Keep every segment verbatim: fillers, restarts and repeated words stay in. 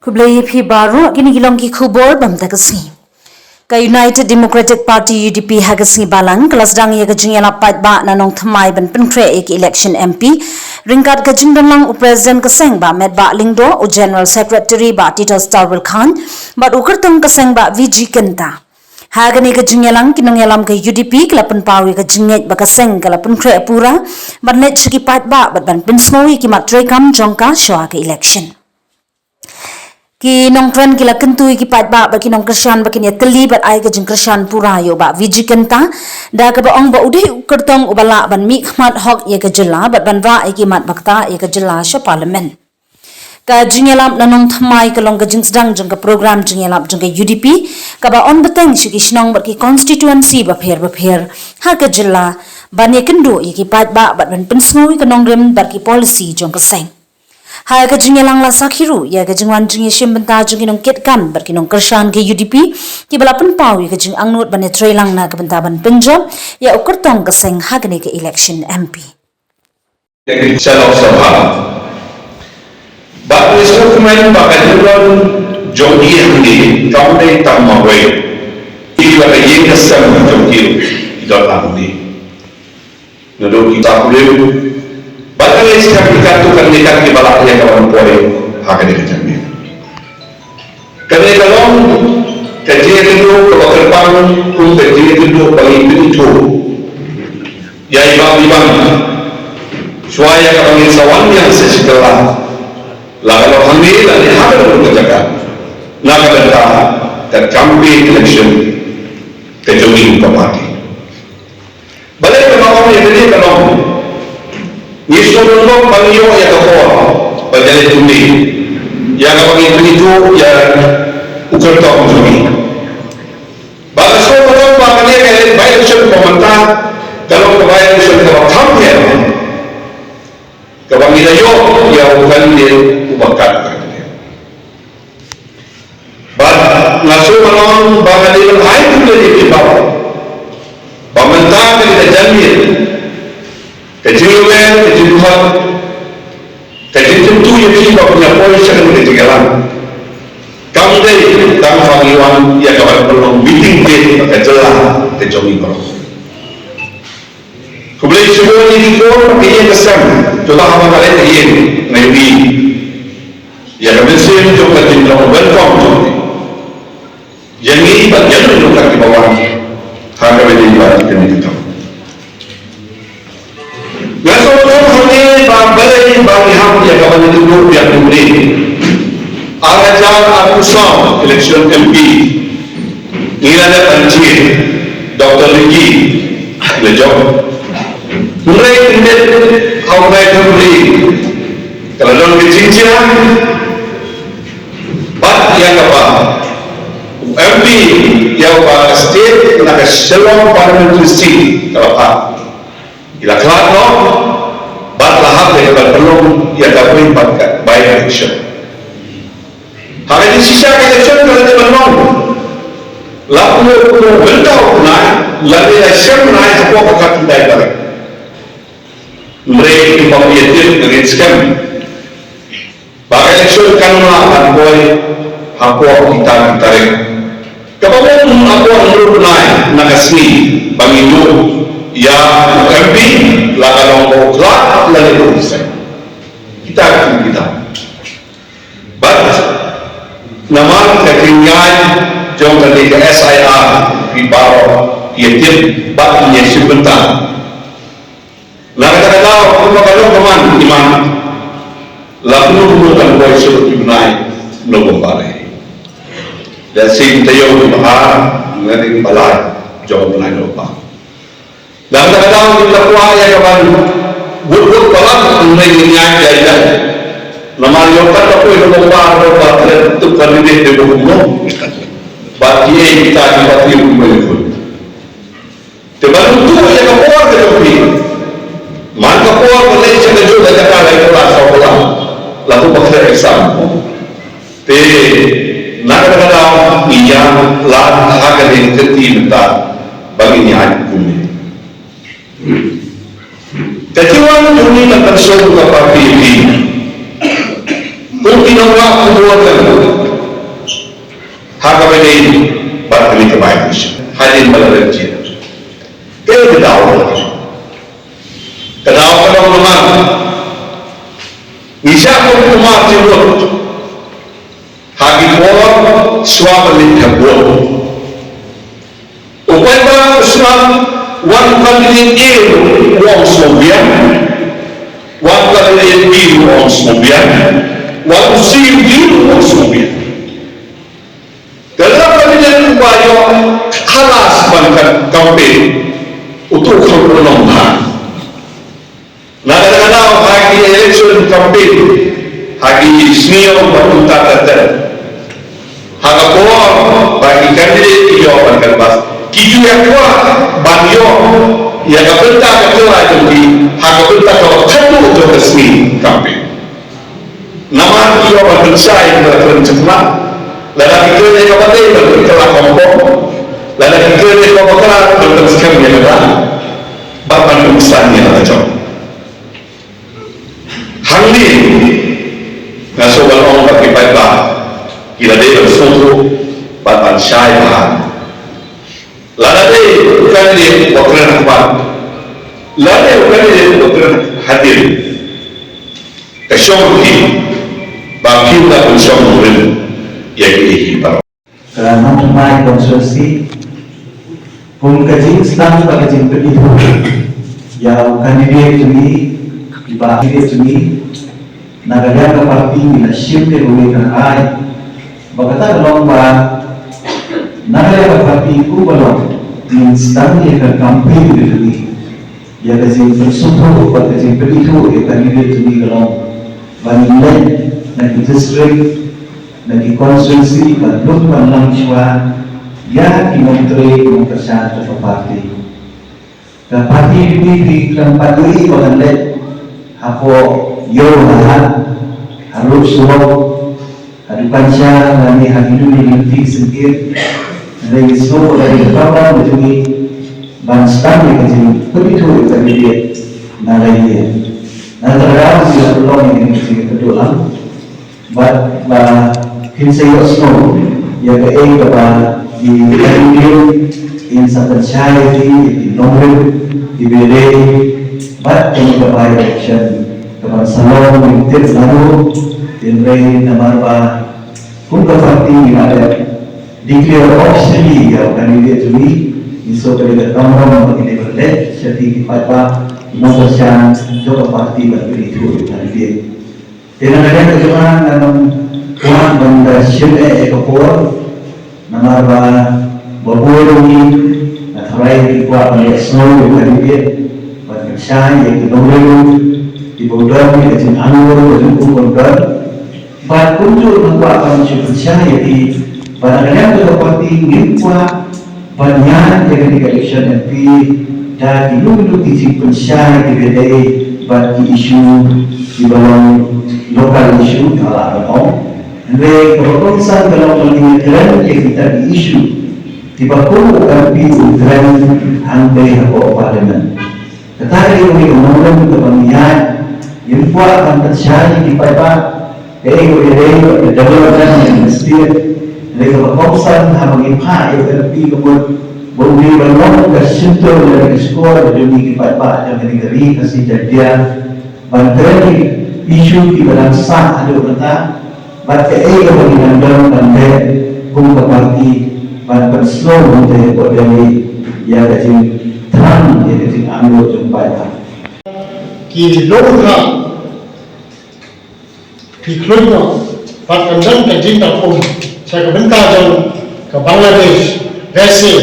Khublei ïa phi baroh, kine ki long ki khubor bam da ka sngi. Ka United Democratic Party, U D P, ha ka sngi Balang ka la sdang ïa ka jingïalap paidbah na Nongthymmai ban pynkhreh ïa ka election M P ryngkat ka jingdonlang u President ka seng Bah Metbah Lyngdoh, u General Secretary Bah Titos Tarwel Khan bad u kyrtong ka seng Bah V G Kynta. Ha kane ka jingïalang ki nongïalam ka U D P ki la pynpaw ïa ka jingngeit ba ka seng ka la pynkhreh pura ban leit sha ki paidbah bad ban pynsngew ïa ki mat treikam jong ka shuwa ka election. Ki nongkren ki la kyntu ïa ki paidbah bad ki nongkyrshan ba kin ïatylli bad ai ka jingkyrshan pura ïa u Bah V G Kynta da kaba ong ba u dei u kyrtong uba lah ban mihkhmat hok ïa ka jylla bad ban rah ïa ki mat ba ktah ïa ka jylla sha Parliament. Ka jingïalap na Nongthymmai ka long ka jingsdang jong ka program jingïalap jong ka U D P kaba yn bteng sha ki shnong bad ki constituency bapher bapher ha ka jylla ban ïakynduh ïa ki paidbah bad ban pynsngew ïa ka nongrim bad ki policy jong ka seng. Ha ka jingïalang la sakhi ruh ïa ka jingwan jingïashim bynta jong ki nongkitkan bad ki nongkyrshan ka U D P kiba la pynpaw ïa ka jingangnud ban ïatreilang na ka bynta ban pynjop ïa u kyrtong ka seng ha kane ka election M P. Sha Lok Sabha. Bad ngi sngewkmen ba ka jingdon jong ngi hangne kam dei tang marwei. Ïa la ka ïing ka sem jong ngi ki don hangne. Naduh kita kurim bad ka lei skhem ki katto katne kat kiba lah ïa ka ban poi ha kane ka jingim. Kane ka long ka jingïathuh kaba kyrpang kum ka jingïathuh ba ngi pynithuh ïa i Bah Bimang shuwa ïa kaba ngin sa wan biang sa shi kylla, la ka long hangne lane ha kano kano ka jaka na ka bynta ka campaign election ka jong ngi ka party. Balei kaba ong ïa kane ka long? Ngi sngewthuh ba ngi ïoh ïa ka por ba ïaleh kumne ïa kaba ngi pynithuh ïa u kyrtong jong ngi. Ba nga sngewthuh ba kane ka by-election ba mynta ka long ka by-election kaba kham biang kaba ngi la ïoh ïa u candidate uba kat. Bad nga sngewthuh ba nga dei ban ai khublei ïa phi baroh ba mynta ka dei ka janmiet, ka jinglyngngoh, ka jingkhot, ka jingkyntu ïa phi ba phin ïa poi sha kane ka jingïalang. Kam dei tang ba ngi wan ïa ka ban pynlong meeting date ka jylla ka jong ngi baroh. Khublei shibun ïa ki khun bad ki ïing ki sem, jong ka haba nga leit ha ïing nga ïohi ïa ka mynsiem jong ka jinglong welcome jong ki ïa ngi bad ïa ngi jong ka kiba wan ha kaba ïadei bad kane ka kam. Nga sngewthuh hangne ba balei ba ngi hap ïa ka ban ïathuh ïa kumne. Ar hajar arphew saw election M P ngi la dep ban jied, Doctor Ricky la jop. Hynrei mynta ha u bnai February ka la don ka jingjia bad ïa kaba u M P ïa uba ka state na ka Shillong Parliamentary Seat ka la phah. Ki la khlad noh bad la hap ïa ka ban pynlong ïa ka by, by, by-election. Ha ka jingshisha ka election ka la dei ban long la phew, phew bynta u bnai lane la shi bnai hapoh ka khatkhyndai tarik. Hynrei kumba ngi ïatip, ngi skhem ba ka election kan ym lah ban poi hapoh kita ki tarik. Kaba bun hapoh hynriew bnai na ka sngi ba ngin ïoh ïa u M P, la ka long ba u khlad lane ba u resign. Kita ki, kita. Bad namar ka jingïaid jong kane ka S I R, phi baroh phi ïatip bad phi ïashim bynta. Na kata ka daw, kumba ka long ka man, i man, la kumno kumno kan poi shuh ki bnai November. Lehse ki taïew ki bha, lane ki ba lai jong u bnai November. Dang da ka daw ngi la kwah ïa ka ban wut wut palat, ngi ngi ïa ïa. Namar ïoh kat ka poi ka bok ba ka ba ka tu ka ni de de bok mo. Ba ki ei kita ki ba ki mo. Te ban tu ïa ka por ka jong ki. Man ka por ka lei cha ka ju da ka ka lai ka la sa ko la. La ko ba ka exam. Te na ka daw ngi ïa la ha ka ding ka ti mynta ba ngi ïa kumne. Ka ti wan tu ni na kan so ka parti ni. Kum ki nong wa ku buat kan. Ha ka ba dei ba ni ka bai. Ha dei ba la dei. Ka daw. Ka daw ka daw na ma. Ni sha ko ku ma ti buat. Ha ki por shuwa ba leit ha vote. U paidbah u sngap wan candidate A u ong sngewbiang, wan candidate B u ong sngewbiang, wan C B u ong sngewbiang. Ka la candidate uba ïoh halas ban kan campaign, utu u kham u nongbha. Na ka daw ha ki election campaign, ha ki sngi ïoh ba kumta ter ter. Ha ka por ba ki candidate ki ïoh ban canvass, ki ju ïa kwah ban ïoh ïa ka bynta ka jong ki ha ka bynta ka ba khadduh jong ka sngi campaign. Namar ki ïoh ban pynshai ïa ka kren chakma, lada ki kren ïa ka ba dei ban pynkylla kompong, lada ki kren ïa ka ba kla ban pynskhem ïa ka ba ban pynsan ïa ka jong. Hangne nga shu ban ong ba ki paidbah ki la dei ban sngewthuh bad ban shai bha. Lada dei u candidate uba kren ha khmat, lada dei u candidate uba kren ha hadien, ka shong ki ba kim da ban shong rim ïa ki, ïa ki ba. Ka Nongthymmai constituency, kum ka jingsdang bad ka jingpynithuh ïa u candidate jong ngi, i bah candidate jong ngi, na ka liang ka party ngi la shim ïa kawei ka rai. Ba kata ka long ba na ka liang ka party kumba long ngin sdang ïa ka campaign ka jong ngi. Ïa ka jingpynsngewthuh bad ka jingpynithuh ïa ka candidate jong ngi ka long ban leit na ki district, na ki constituency, ban lut ban lam shuwa ïa ki nongtrei nongkyrshan jong ka party. Ka party VPP kan pat ïohi ba kan leit hapoh Ïew Lahad, ha Road Surok, ha Dukan Sha lane ha kino kino ki lynti ki syngkien. Hynrei ngi sngew ba ka dei ka kam ba jong ngi ban sdang ïa ka jingpynithuh ïa ka candidate na la ïing. Na kata ka daw ngi la pynlong ïa ka jingpynduh lang bad ba kin sa ïohsngew ïa kaei kaba ki candidate kin sa pynshai ïa ki, ïa ki nongrim kiba ïadei bad kane ka by-election. Kaban sa long ngim tip lano, hynrei namar ba kum ka party ngi la dep declare officially ïa u candidate jong ngi, ngi sngew ka dei ka kamram ba ngi dei ban leit sha ki paidbah, ki nongkyrshan jong ka party ban pynithuh ïa u candidate. Te na ka liang ka jong nga, nga nym kwah ban da shim eh ïa ka por, namar ba ba bun ruh ngi, nga tharai ngi kwah ban ïohsngew ïa ka dei ban pynshai ïa ki nongrim kiba don ïa ka jingangnud ka jong u ban don. Bad kumjuh nga kwah ban shu pynshai ïa ki ba na ka liang ka party ngim kwah ban ïaid ïa kane ka election M P da kino kino ki jingpynshai kiba dei bad ki issue kiba long local issue, ka la ka ong. Hynrei kaba kongsan ka long ba ngin ïakren ïa kita ki issue kiba kum u M P u kren hangtei hapoh Parliament. Kata ka dei ka nongrim kaba ngi ïaid. Ngim kwah ban pynshai ïa ki paidbah. Kaei kaba ïadei bad ka development jong ka state. Hynrei kaba kongsan haba ngi phah ïa u M P ka mut ba u dei ban long ka shyntur lane ka shkor jong ngi ki paidbah jong kane ka ri Khasi Jaintia ban kren ïa ki issue kiba dang sah haduh mynta. Bad kaei kaba ngi dang don ban leh kum ka party ban pynsngew hangtei hapoh Delhi ïa ka jingthrang ïa ka jingangnud jong u paidbah. Ki longkha, ki khluit noh bad kan don ka jingtap um sha ka bynta jong ka Bangladesh. Lehse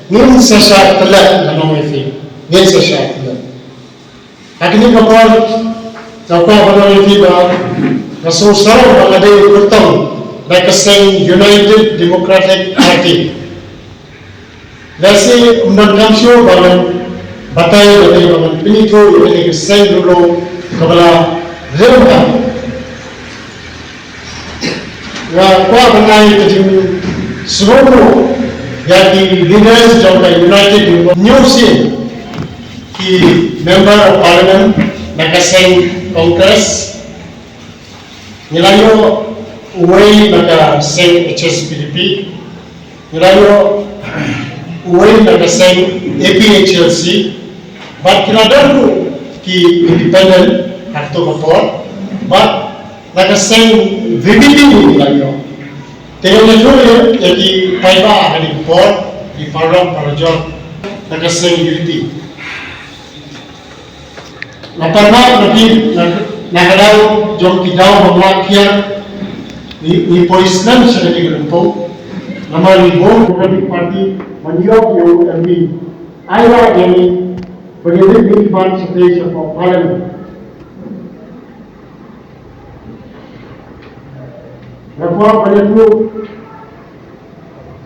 ngin sa shah tyllep na nong ïa phi. Ngin sa shah ïa. Ha kane ka por, nga kwah ban ong ïa phi ba nga sngewsarong ba nga dei u kyrtong na ka seng United Democratic Party. Lehse ym donkam shuh ba ngan batai lane ba ngan pynithuh ïa kane ka seng ruh kaba la rim bha. Nga kwah ban ai ka jingsngewnguh ïa ki leaders jong ka United Democratic, hynñiew sien ki Member of Parliament na ka seng Congress. Ngi la ïoh uwei na ka seng H S P D P, ngi la ïoh uwei na ka seng A P H L C, bad ki la don ruh ki independent ha kato ka por, bad na ka seng V P P ngi la ïoh. Te ngi la ïoh ïa ki paidbah ha kane ka por, ki paralok parajor na ka seng U D P. Nga pan na ka, na, na ka daw jong ki daw ba nga khiar, ngi, ngi poi snem sha ka jingrympung. Namar ngi bun Democratic Party ban ïoh ïa u M P. Ai lad ïa ngi ba ngi dei ban shatei sha Parliament. Nga kwah ban ïathuh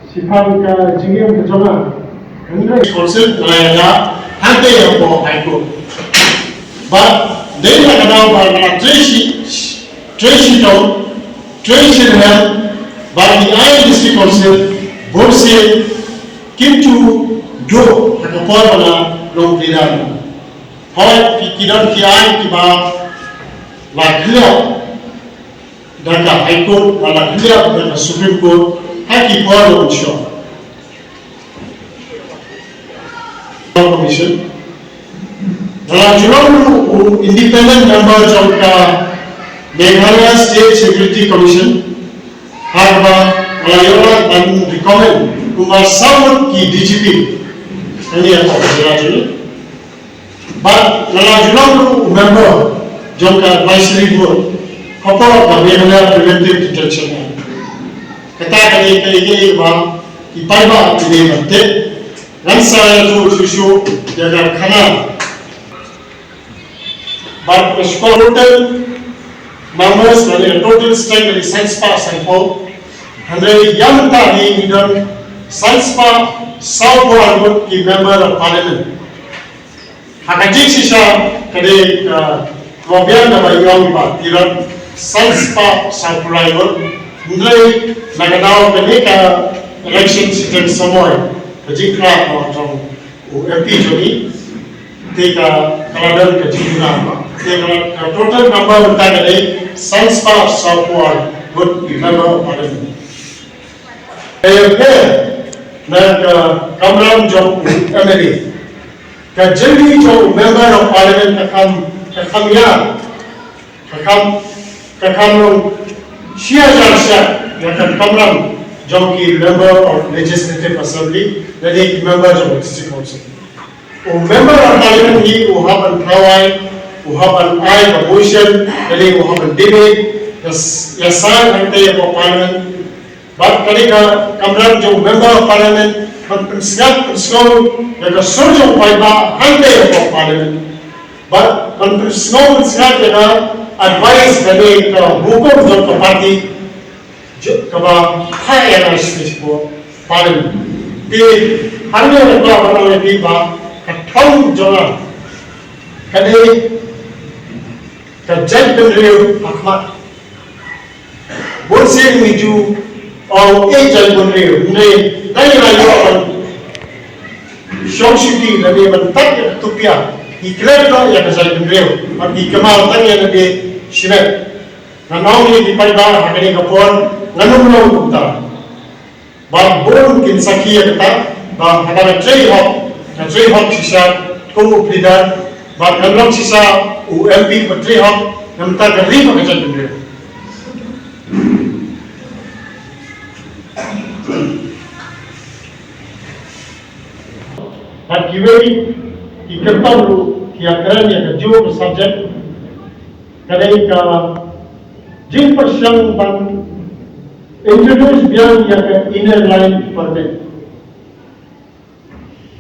shaphang ka jingim ka jong nga. Hynrei Council nga la ïada hangtei hapoh High Court. Bad dei na ka daw ba nga la trei shi, trei shitom, trei shirhem, bad ki ai District Council bun sien kim ju duh ha ka por ba nga long pleader. Hooid, ki, ki don ki aiñ kiba la khlieh da ka High Court, ba la khlieh da ka Supreme Court ha ki por ba mynshuwa. Commission. Nga la ju long ruh u independent member jong ka Meghalaya State Security Commission. Haba nga la ïoh lad ban recommend kumba saw ngut ki D G P. Hangne hapoh ka jylla jong ngi. Bad nga la ju long ruh u member jong ka Advisory Board hapoh ka Meghalaya Preventive Detention Act. Kata ka dei kaei kaei ba ki paidbah ki dei ban tip. Ngan sa ïathuh shuh shuh ïa ka khana. Bad ka score total members, lane total strength, lane san spah sanphew. Hynrei ïa mynta hi ngi don san spah sawphew ar ngut ki member of parliament. Ha ka jingshisha ka dei ka, kaba biang kaba ïoh ba ki don san spah sawphew lai ngut. Hynrei na ka daw kane ka election shiteng samoi, ka jingkhlad ka jong u M P jong ngi, te ka, ka la don ka jingduna ba. Te ka, ka total number mynta ka dei san spah sawphew ar ngut ki member of parliament. Ka ïapher na ka kamram jong u M L A. Ka jingdei jong u member of parliament ka kham, ka kham ïar. Ka kham, ka kham long shi hajar shah ïa ka kamram jong ki member of Legislative Assembly, lane ki member jong District Council. U member of parliament hi u hap ban thaw ai, u hap ban ai ka motion, lane u hap ban debate ïa s-, ïa side hangtei hapoh parliament. Bad kane ka kamram jong member of parliament ban pynsngew, pynsngew ïa ka sur jong u paidbah hangtei hapoh parliament. Bad ban pynsngew, pynsngew ïa ka advice lane ka hukum jong ka party jong kaba ha ïa ka shisha parliament. Te hangne nga kwah ban ong ïa phi ba ka thong jong nga ka dei ka jaitbynriew ha khmat. Bun sien ngi ju ong, eh, jaitbynriew, hynrei tang ïa la ïoh ban shong shuki lane ban tat ïa ka tupia, ngi klet noh ïa ka jaitbynriew bad ngi kynmaw tang ïa lade shimet. Ngan ong ïa ki paidbah ha kane ka por, ngan ym long kumta. Bad bun kin sakhi ïa kata ba haba nga trei hok, nga trei hok shisha kum u pleader, bad ngan long shisha u M P ba trei hok na ka bynta ka ri bad ka jaitbynriew. Bad kiwei ki kyrtong ruh ki ïakren ïa kajuh ka subject, ka dei ka jingpyrshang ban introduce biang ïa ka Inner Line Permit.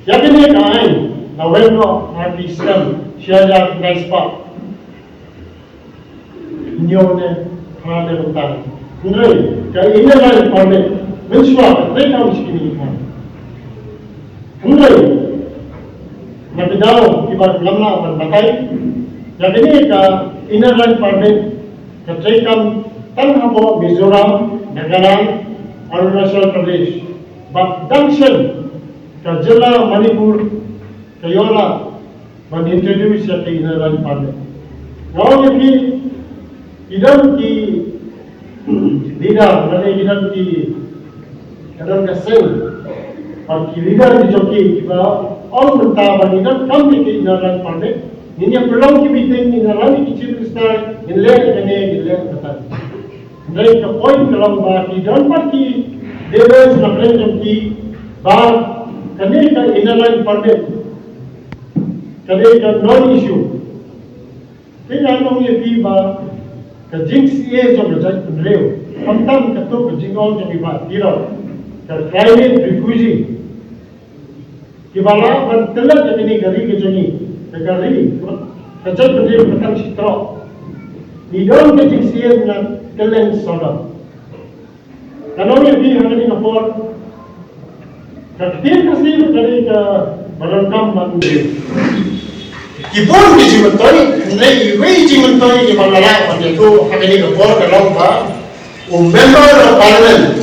Ïa kane ka aiñ Nga wan noh ha ki snem shi hajar khyndai spah hynñiew ne phra ne mynta. Hynrei ka Inner Line Permit mynshuwa ka trei kam sha kine ki thaiñ. Hynrei na ka daw kiba lam lah ban batai, ïa kane ka Inner Line Permit ka trei kam tang hapoh Mizoram, Nagaland, Arunachal Pradesh bad dang shen ka jylla Manipur ka ïoh lah ban introduce ïa ka Inner Line Permit. Nga ong ïa phi, ki don ki leader, lane ki don ki, ki don ka seng, bad ki leader ki jong ki kiba ong mynta ba ngi donkam ïa ka Inner Line Permit. Ngin ïa pynlong ki meeting, ngin ïa lani ki Chief Minister, ngin leh kane, ngin leh kata. Hynrei ka point ka long ba ki don pat ki debe na pdeng jong ki ba kane ka Inner Line Permit ka dei ka non issue. Te ngan ong ïa phi ba ka jingsheptieng jong ka jaitbynriew, khamtam katto ka jingong jong i Bah Tirot, ka climate refugee, kiba lah ban tylli ïa kane ka ri ka jong ngi, ka ri ka jaitbynriew ka tang shi trok. Ngi don ka jingsheptieng na kylleng sawdong. Ka long ïa phi ha kane ka por, ka ktien Khasi ka dei kaba donkam ban. Ki bun ki jingmyntoi, hynrei iwei i jingmyntoi kiba nga lah ban ïathuh ha kane ka por ka long ba u Member of Parliament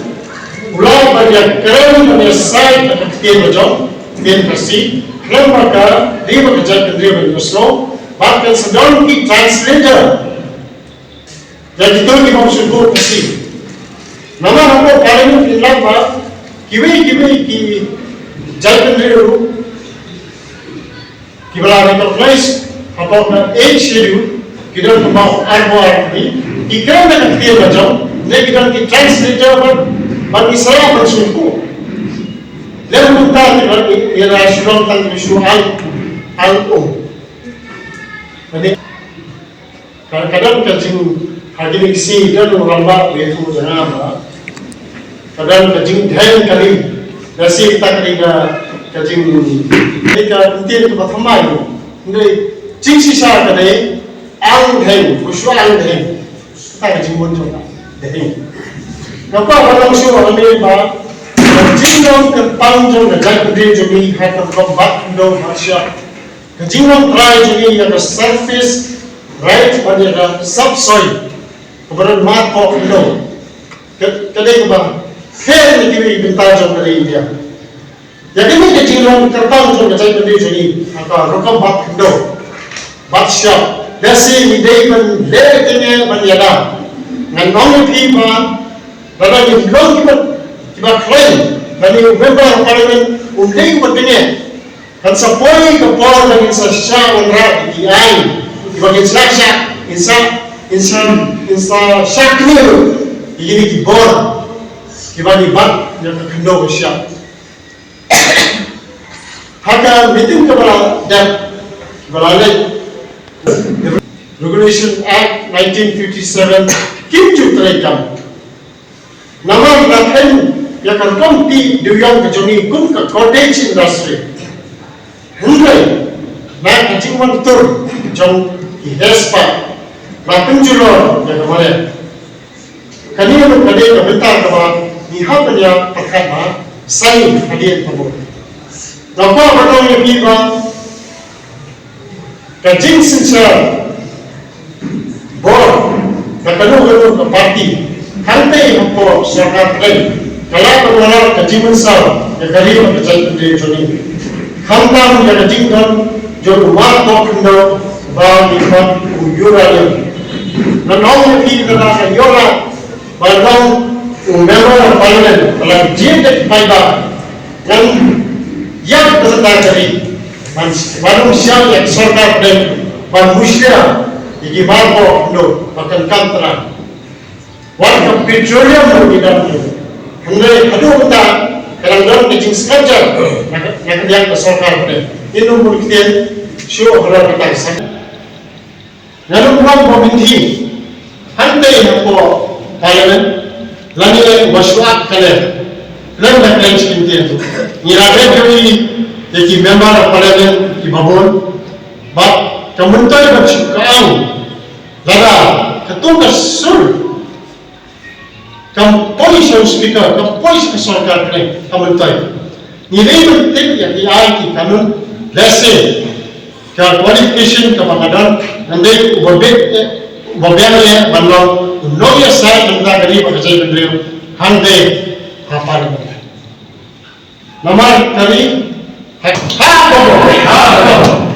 u lah ban ïakren ban ïasaid da ka ktien ba jong, ktien Khasi, khlem ba ka ri bad ka jaitbynriew ban ïohsngew, bad kan sa don ki translator. Ïa kito ki bym sngewthuh Khasi. Namar hapoh Parliament phin lap ba kiwei kiwei ki jaitbynriew kiba la recognize hapoh ka Eighth Schedule ki don kumba arphew ar tylli, ki kren da ka ktien la jong, ne ki don ki translator ban, ban ïasaid ban sngewthuh. Lem kumta ki don ki, ïa la shu long tang ki shu al, al um. Ka, ka don ka jing, ha kine ki sngi don u rangbah u ïathuh ïa nga ba ka don ka jingdheng kali. Lehse kata ka dei ka, ka jing, ka dei ka ktien kaba thymmai. Hynrei jingshisha ka dei ang dheng, u shu ang dheng. Kata ka jingmut jong ka dheng. Nga kwah ban ong shuh hangne ba ka jinglong kyrpang jong ka jaitbynriew jong ngi ha ka rukom bat khyndew bat shyiap, ka jinglong trai jong ngi ïa ka surface right bad ïa ka subsoil kaba don marpoh khyndew, ka, ka dei kaba pher na kiwei ki bynta jong ka ri India. Ïa kane ka jinglong kyrpang jong ka jaitbynriew jong ngi ha ka rukom bat khyndew bat shyiap, lehse ngi dei ban leh tynge ban ïada. Ngan ong ïa phi ba lada ngin long kiba, kiba khlaiñ, lane u Member of Parliament um dei uba tynge, kan sa poi ka por ba ngin sa shah wanrah ïa ki aiñ kiba ngin sa shah, ngin sa, ngin sa, ngin sa shah kynnoh ïa kine ki bor kiba ngi bat ïa ka khyndew ka shyiap. Ha ka meeting kaba la dep, kaba la leit, Regulation Act nineteen fifty-seven kim ju treikam. Namar la kheiñ ïa ka rukom tih dewiong ka jong ngi kum ka cottage industry. Hynrei na ka jingwan tur jong ki heh spah, la pynjulor ïa ka mareh. Kane ruh ka dei ka bynta kaba ngi hap ban ïa pyrkhat ba sani hadien ka bor. Nga kwah ban ong ïa phi ba ka jingsynshar bor na kano kano ka party, hangtei hapoh sorkar pdeng, ka lah ban wanrah ka jingmynsaw ïa ka ri bad ka jaitbynriew jong ngi. Khamtam ïa ka jingdon jong u marpoh khyndew ba ngi khot u uranium. Ngan ong ïa phi, lada nga ïoh lah ban long u Member of Parliament, ba la jied da ki paidbah, ngan ïap da ka tang ka ri ban, ban ym shah ïa ka sorkar pdeng ban mushlia ïa ki marpoh khyndew ba kan kam trai. Wat ka petroleum ruh ngi dang, hynrei haduh mynta ka dang don ka jingskhem jar na ka, na ka liang ka sorkar pdeng. Ngin ym bun ktien shuh halor kata ka sani. Ngan ym ong ba myntoi hangtei hapoh Parliament lane ba shu ap ka leh. Lem da kren shi kyntien, ngi la ïohi ïa ki Member of Parliament Babun, bad ka myntoi ban shu ka ang, lada katto ka sur kam poi sha u speaker, kam poi sha ka sorkar kane ka myntoi. Ngi dei ban tip ïa ki ai ki kanun, lehse ka qualification kaba ka don, ngan dei uba bit, eh, uba biang ïa ban long u nongïasaid mynta ka ri bad ka jaitbynriew hangne ha Parliament. Namar ka ri ha, ha, ha, ha.